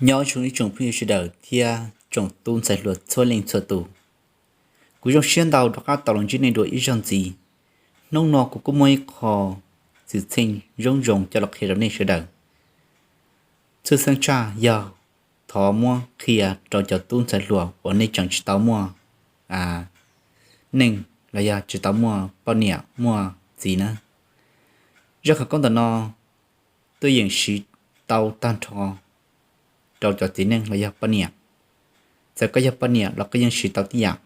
Nyob zoo ib tsoom phooj ywg sawv daws thiab tsoom tub ntxhais hluas txhua leej txhua tus. Kuv zoo siab ntau rov qab tau los ntsib nej dua ib zaug ntxiv. Hnub no kuv kuj muaj ib qho xwm txheej zoo zoo coj los qhia rau nej sawv daws. Tshwj xeeb tshaj yog thov muab qhia rau cov tub ntxhais hluas uas nej tseem tsis tau muaj neej los yog tsis tau muaj poj niam muaj txiv na. Zaj khawv koob ntawm no tuaj yeem siv tau tag nrho rau cov txiv neej los yog poj niam. Txawm koj yog poj niam los koj yeej siv tau tib yam,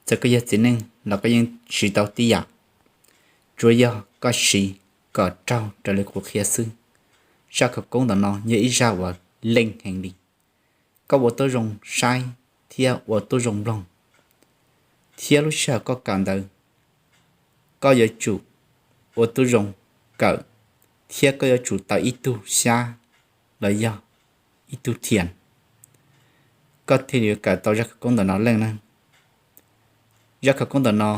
txawm koj yog txiv neej los koj yeej siv tau tib yam. Tsuas yog koj siv kom raug raws li kuv qhia xwb. Zaj khawv koob ntawm no yog ib zaj uas leej heev li. Koj ua tib zoo saib thiab ua tib zoo mloog, thiab lub sij hawm koj kawm ntawd koj yuav tsum ua tib zoo kawm, thiab koj yuav tsum tau ib tug xyab los yog ib tug thiam, koj thiaj li yuav kawm tau zaj khawv koob ntawm no leej na. Zaj khawv koob ntawm no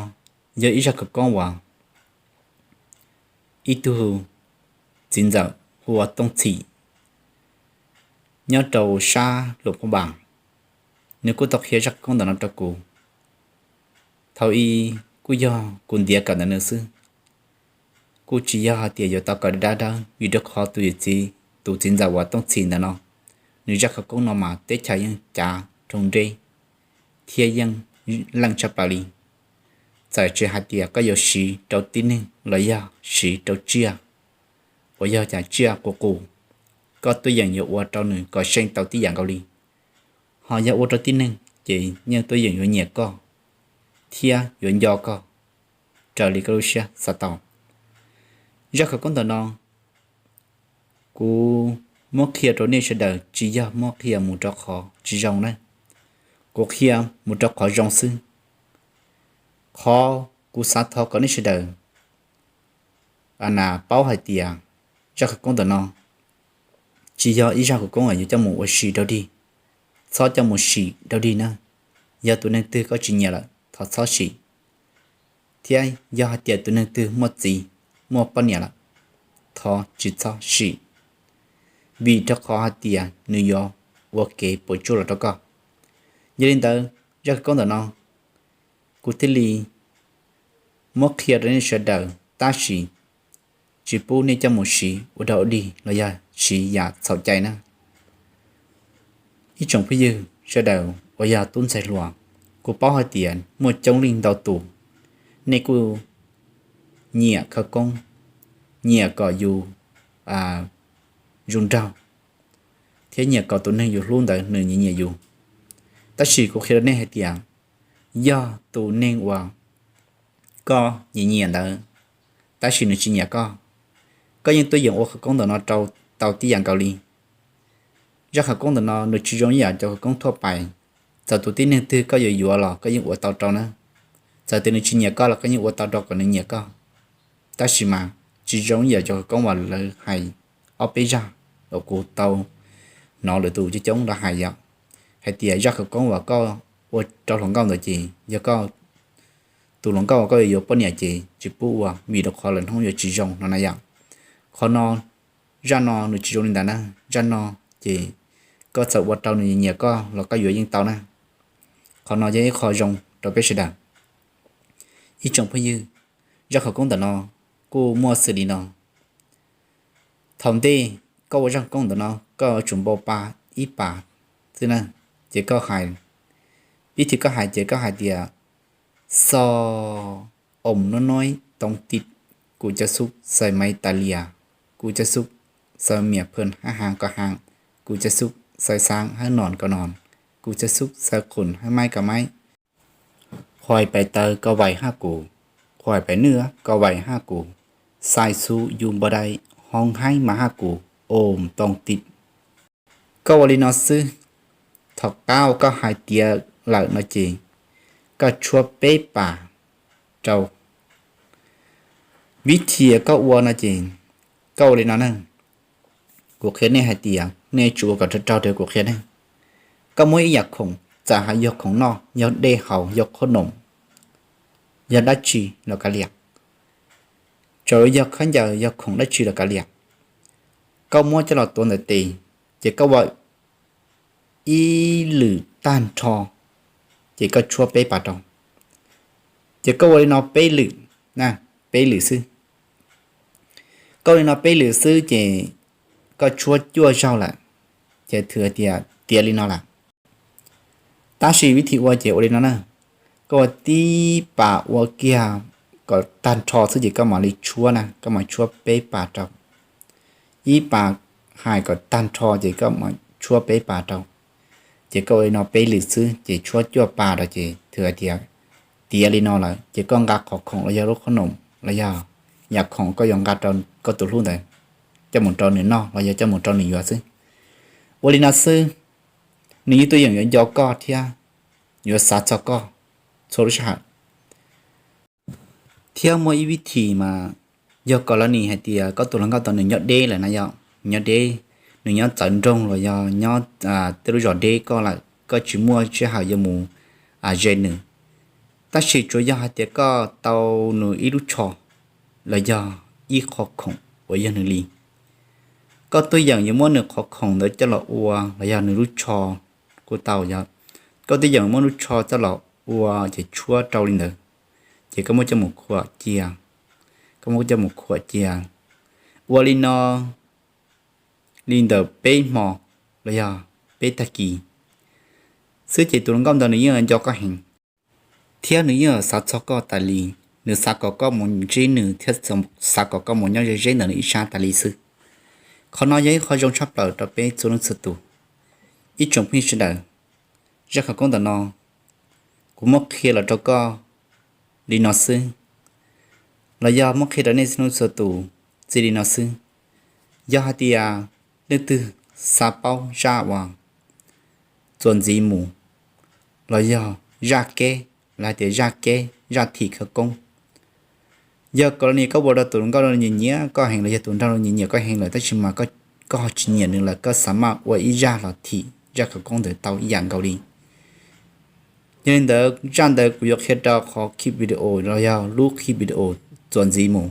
yog ib zaj khawv koob uas ib tug txiv ntxawm hu ua Tooj Txhim nyob rau sab Luam Phaj Npas, nws kuj tau qhia zaj khawv koob ntawm no rau kuv. Thaum ub kuj yog kuv ntiav kawm ntawm nws xwb, kuj tsis yog hais tias yuav tau kawm dab dawb, vim rau qhov tus yawm txiv, tus txiv ntxawm uas Tooj Txhim ntawm no, nws zaj khawv koob no mas teb chaws yeej cav rau nreb thiab yeej leej tshaj plaws li. Txawm tsis hais tias koj yuav siv rau tib neeg los yog siv rau tsiaj uas yog cov tsiaj qus qus, koj tuaj yeem yuav ua rau nws kom seej tau tib yam nkaus li. Ho yog ua rau tib neeg ces yeej tuaj yeem yuav nyiam koj thiab yuav nco koj raws li koj lub siab xav tau. Zaj khawv koob ntawm no kuv muab qhia rau nej sawv daws tsis yog muab qhia mus rau qhov tsis zoo na, kuv qhia mus rau qhov zoo xwb. Qhov kuv xav thov kom nej sawv daws paub hais tias zaj khawv koob ntawm no tsis yog ib zaj khawv koob uas yuav coj mus ua si dog dig. Txhob coj mus sim dog dig na. Yog tus neeg twg koj tsis nyiam lawm thov txhob sim, thiab yog hais tias tus neeg twg muaj txiv, muaj poj niam lawm, thov tsis txhob sim, vim rau qhov hais tias nws yuav ua kev puas tsuaj los rau koj. Yog li ntawd, zaj khawv koob ntawm no kuv thiaj li muab qhia rau nej sawv daws, tab sis tsis pub nej coj mus siv ua dog ua dig los yog siv yam txhaum cai na. Ib tsoom phooj ywg sawv daws uas yog tub ntxhais hluas, kuv paub hais tias muaj coob leej ntau tus, nej kuj nyiam khawv koob, nyiam kom yus zoo nraug, thiab nyiam kom tus neeg yus hlub ntawd nws nyiam nyiam yus. Tab sis kuv qhia rau nej hais tias, yog tus neeg uas koj nyiam nyiam ntawd, tab sis nws tsis nyiam koj, koj yeej tuaj yeem ua khawv koob ntawm no rau tau tib yam nkaus li. Zaj khawv koob ntawm no nws tsis zoo ib yam cov khawv koob thuaj pais. Txawm tus tib neeg twg koj yuav yuav los koj yeej ua tau rau na. Txawm tias nws tsis nyiam koj los koj yeej ua tau rau kom nws nyiam koj. Tab sis mas tsis zoo ib yam cov khawv koob uas lawv hais ob peb zaj uas kuv tau hnov lwm tus coob coob lawv hais yom, hais tias zaj khawv koob uas koj ua rau hluas nkauj ntawd ces yog koj tus hluas nkauj uas koj yuav yuav poj niam ces tsis pub ua vim rau qhov lawv hnub yuav tsis zoo no na yom. Qhov no, zaj no nws tsis zoo li ntawd na. Zaj no ces koj txawm ua rau nws nyiam koj los koj yuav yeej tau na. Qhov no yog ib qho zoo rau peb sawv daws. Ib tsoom phooj ywg, zaj khawv koob ntawm no kuj muaj xws li no. Thaum ntej koj ua zaj khawv koob ntawm no koj yuav tsum npau pa ib pas xwb na. Ces koj hais, pib thaum koj hais ces koj hais tias, xo, om no noi too ti, kuv cov xub xaw maiv tas lias, kuv cov xub xaw miam phwm hab haa ko haa, kuv cov xub xaw xaav hab nom ko nom, kuv cov xub xaw qhum hab maib ko maib. Qhuaim paim taw ko vaim hab kuv, qhuaim paim nwj ko vaim hab kuv, xais xu yus npau dai, hoo haib mas hab kuv, om too ti. Koj ua li no xwb, thaum qab uas koj hais tiav lawm no ces koj tshuab peb pas rau. Vib thia koj ua no ces koj ua li no ne. Kuv qhia nej hais tias nej tsum ua kom raug raug li kuv qhia ne. Koj muab ib yam khoom, txawm hais yog khoom noj, yog dej haus, yog qhob noom, yog dab tsi los kav liam, txawm yog khaub ncaws, yog khoom dab tsi los kav liam, koj muab coj los tuav ntawm tes, ces koj ua ib lwm tag nrho, ces koj tshuab peb pas rau. Ces koj ua li no peb lwm, peb lwm xwb. Koj ua li no peb lwm xwb ces koj tshuab cuaj zaug lawm, ces thwm hais tias tiav li no lawm. Tab sis vib thim ua ces ua li no na, koj ua tib pas ua kiag kom tag nrho xwb ces koj mam li tshuab na, koj mam tshuab peb pas rau. Ib pas hais kom tag nrho ces koj mam tshuab peb pas rau. Ces koj ua li no peb lwm xwb ces tshuab cuaj pas rau ces thwm hais tias tiav li no lawm ces koj nqa qhov khoom los yog lub khob noom los yog yam khoom koj yuav nqa rau koj tus hlub ntawd, coj mus rau nws noj los yog coj mus rau nws yuav xwb. Ua li no xwb, nws yeej tuaj yeem yuav nco koj thiab yuav xav txog koj txhua lub sij hawm. Thiab muaj ib vib thim mas yog kom lawv nim hais tias koj tus hluas nkauj tau nws nyob deb lawm na yom, nyob deb, nws nyob txawv nroog los yog nyob tej lub zos deb koj lawm, koj tsis muaj sij hawm yuav mus ze nws. Tab sis tsuas yog hais tias koj tau nws ib lub tsho los yog ib qho khoom uas yog nws li, koj tuaj yeem yuav muab nws qhov khoom ntawd coj los ua los yog nws lub tsho kuj tau, koj tuaj yeem muab lub tsho coj los ua ces tshuab rau li ntawd, ces koj muab coj mus khuam cia, koj muab coj mus khuam cia, ua li no li ntawm peb hmo los yog peb tag kis xwb ces tus hluas nkauj ntawd nws yeej nco koj heev thiab nws yeej xav txog koj tas li. Nws xav kom koj mus ntsib nws thiab xav kom koj mus nyob ze zeb ntawm nws ib sab tas li xwb. Qhov no yog ib qho zoo tshaj plaws rau peb txhua leej txhua tus. Ib tsoom phooj ywg sawv daws, zaj khawv koob ntawm no kuv muab qhia los rau koj li no xwb, los yog muab qhia rau nej txhua leej txhua tus txij li no xwb. Yog hais tias leej twg xav paub zaj uas txuas ntxiv mus los yog zaj keb, los hais tias zaj keb zaj thim khawv koob, yog kom li koj ua rau tus hluas nkauj nyiam nyiam koj heev los yog tus nraug nyiam nyiam koj heev lawm tab sis mas koj ho tsis nyiam nws lawm, koj xav maj ua ib zaj los thim zaj khawv koob ntawd tau ib yam nkaus li. Yog li ntawd zaj ntawd kuv yuav qhia rau qhov khib video los yog lub khib video txuas ntxiv mus.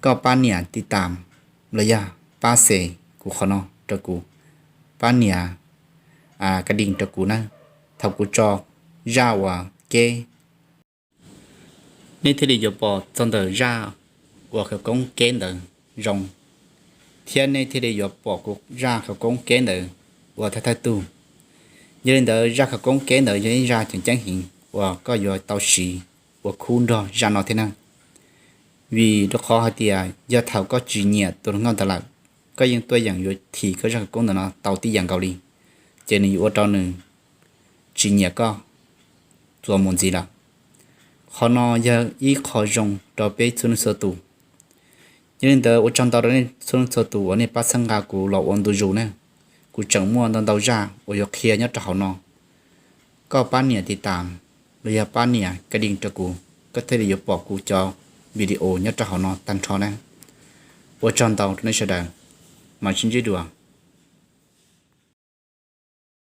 Koj pab nias tiv tam los yog pab xes kuv qhov no rau kuv, pab nias ka ding rau kuv na. Thaum kuv tso zaj uas keb, nej thiaj li yuav pom txog ntawm zaj uas khawv koob keb ntawd zoo, thiab nej thiaj li yuav pom kuv zaj khawv koob keb ntawd uas thawj thawj tug. Yog li ntawd zaj khawv koob keb ntawd yog ib zaj tseem ceeb heev uas koj yuav tau siv ua khub nrog zaj no thiab na. Vim rau qhov hais tias yog thaum koj tsis nyiam tus hluas nkauj ntawd lawm, koj yeej tuaj yeem yuav thim koj zaj khawv koob ntawm no tau tib yam nkaus li, ces nws yuav ua rau nws tsis nyiam koj txuas mus ntxiv lawm. Qhov no yog ib qho zoo rau peb txhua leej txhua tus. Yog li ntawd ua tsaug ntau rau nej txhua leej txhua tus uas nej pab txhawb nqa kuv los ua ntu zus na. Kuv tseem muaj ntau ntau zaj uas yuav qhia nyob rau hauv no. Koj pab nias tiv tam los yog pab nias ka ding rau kuv, koj thiaj li yuav pom kuv cov video nyob rau hauv no tag nrho na. Ua tsaug ntau rau nej sawv daws, mam sib ntsib dua.